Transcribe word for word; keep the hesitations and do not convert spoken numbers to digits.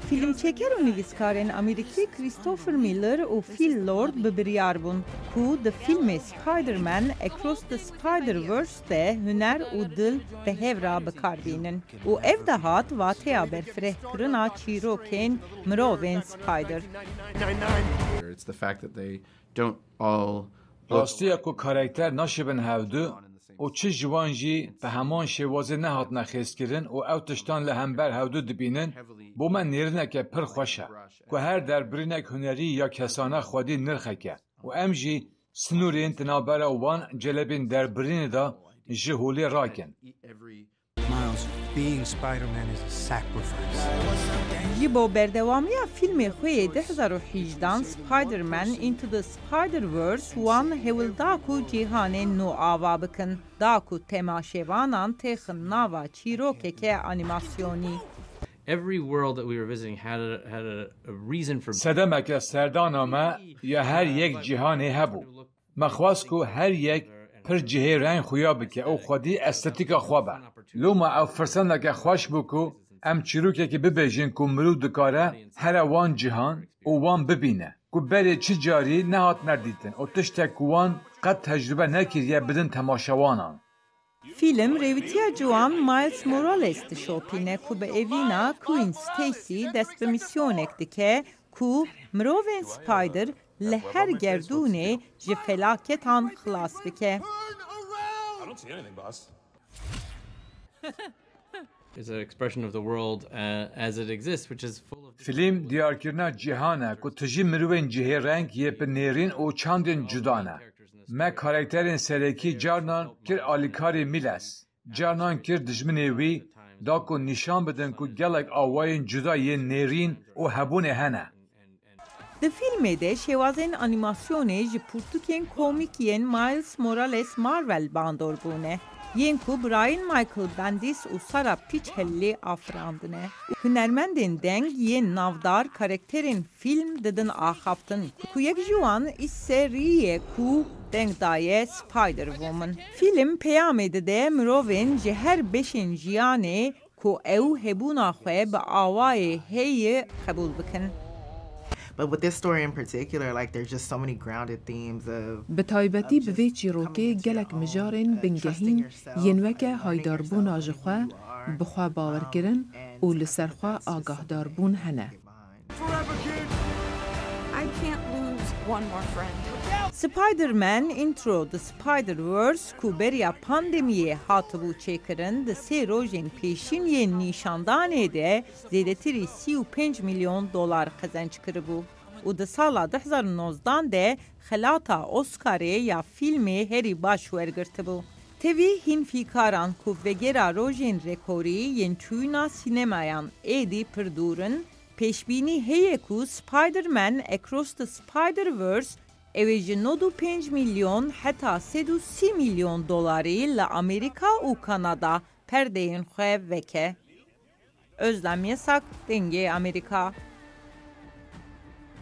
Fîlmçêker û nivîskarên Amerîkî Christopher Miller û Phil Lord bi biryar bûn ku di fîlmê Spider-Man Across the Spider-Verse de huner û dil bi hev re bi kar bînin û ev de hat vateya berfirehkirina çîrokên mirovên Spider. It's the fact that they don't all look Rastiye ku karekter naşibin hevdu û çi ji wan jî bi heman şêwazê nehatine xêzkirin û ew tiştan li hember hevdu dibînin, bo me nêrineke pir xweş e ku her derbirînek hunerî ya kesane xwedî nirxek e û em jî sinûrên di navbera wan celebên derbirînê de ji holê rakin. Miles, being Spider-Man is a sacrifice. Ji bo berdewamiya fîlmê xwe yê du hezar û hejdehan Spider-Man Into the Spider-Verse wan hewil da ku cîhanên nû ava bikin, da ku temaşevanan têxin nava çîrokeke anîmasyonî. Every world that we were visiting had a, had a, a reason for Sedemeke serdana me ya her yek cîhanê hebû. Me xwest ku her yek pir cihê reng xuya bike û xwedî estetîka xwe be. Loma ew firseneke xweş bû ku em çîrokekê bibêjin ku mirov dikare here wan cihan û wan bibîne, ku berê çi carî nehatine dîtin û tiştek ku wan qet tecrube nekiriye bidin temaşewanan. Fîlm rêwîtiya ciwan Miles Morales dişopîne ku bi evîna Gwen Stacy dest bi mîsyonek dike ku mirovên Spider li her gerdûnê ji felaketan xilas bike. It's an expression of the world uh, as it exists, which is full of Fîlm diyarkirina cîhan e ku tu jî mirovên cihê reng yê bi nêrîn û çandên cuda ne. Me karakterên serekî carnan kir alîkarê Miles, carnan kir dijminê wî, da ku nîşan bidin ku gelek awayên cuda yên nêrîn û hebûnê hene. Di fîlmê de şêwazên anîmasyonê ji pirtûkên komîk yên Miles Morales Marvel bandor bûne, yên ku Brian Michael Bendis û Sarah Pichelli afirandine. Hunermendên deng yên navdar karakterên fîlm didin axaftin, ku yek ji wan Issei Ree ye ku deng daye Spider-Woman. Fîlm peyamê dide mirovên ji her beşên jiyanê ku ew hebûna xwe bi awayê heyî qebûl bikin. But with this story in particular, like there's just so many grounded themes of Bi taybetî bi vê çîrokê gelek mijarên bingehîn yên weke haydarbûna ji xwe, bi xwe bawerkirin û li ser xwe agahdarbûn hene. I can't lose one more friend. Spider-Man Into the Spider-Verse ku beriya pandemiyê hatibû çêkirin, di sê rojên pêşîn yên nîşandanê de zêdetirî sî û pênc milyon dolar qezenc kiribû û di sala du hezar û nozdan de xelata Oscarê ya fîlmê herî baş wergirtibû. Tevî hîn fîkaran ku vegera rojên rekorî yên çûyîna sînemayan êdî pir dûr in, pêşbînî heye ku Spider-Man Across the Spider-Verse ew ê ji nod û pênc milyon heta sed û sî milyon dolarî li Amerîka û Kanada perdeyên xwe veke. Özlem Yasak, Dengê Amerîka.